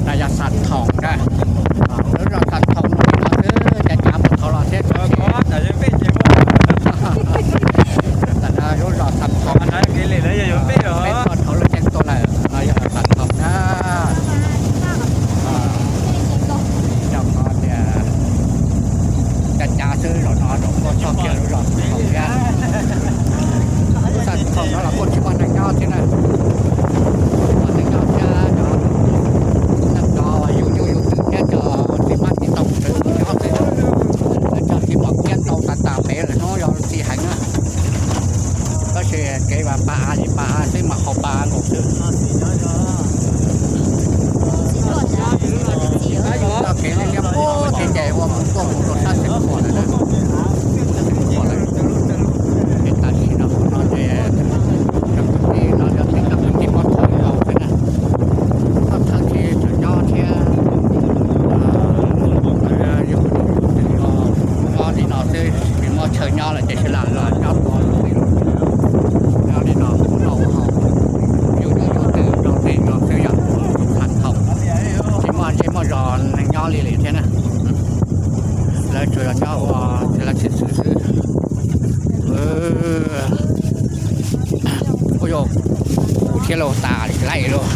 No yog Xam Thoom na, lub zos Xam Thoom no xwb, cav cav puag thaum los thiab. Tam no lub zos Xam Thoom, peb tuaj dhau lub caij tuaj lawm, no yog Xam Thoom na. Cov no tias cav cav xwb, zaum no zaum tuaj txog kiag lub zos Xam Thoom thiab. Lub Xam Thoom no los kuj tsis muaj neeg nyob thiab na, tsis muaj neeg nyob thiab, cov neeg no yug nyuj yug twm thiab cov txiv hmab txiv ntoo tseem nyob xwb. Lawv cog txiv mom kiab ntau tas tas pem lawm, hnub yog txi heev na. Tab sis kev vas pas av li pas av xwb mas haus pas av nkaus xwb. Txoj kev liab liab puag tsis ncaim ua mus tuaj mus rau sab Xeev Khuam lawm na. Sab Xeev Khuam lawm. Ces tam sim no kuv no ces cov kwv tij no yog tib cov kwv tij pov thawj nkaus xwb na. Pov thawj tsis tseem nyob thiab. Yog li no xwb, tsis muaj chaw nyob lawm ces sawv daws los nyob tua nyob li no ua noj ua haus, yug nyuj yug twm rau tes nrog xwb yom. Xam Thoom tsis muaj zej muaj zos neeg nyob li lawm thiab na. Lawv tsuas yog nyob ua lawv txhim xwm xwb. Ua yog kuv thiab lauj, tas li tsis laij lauj.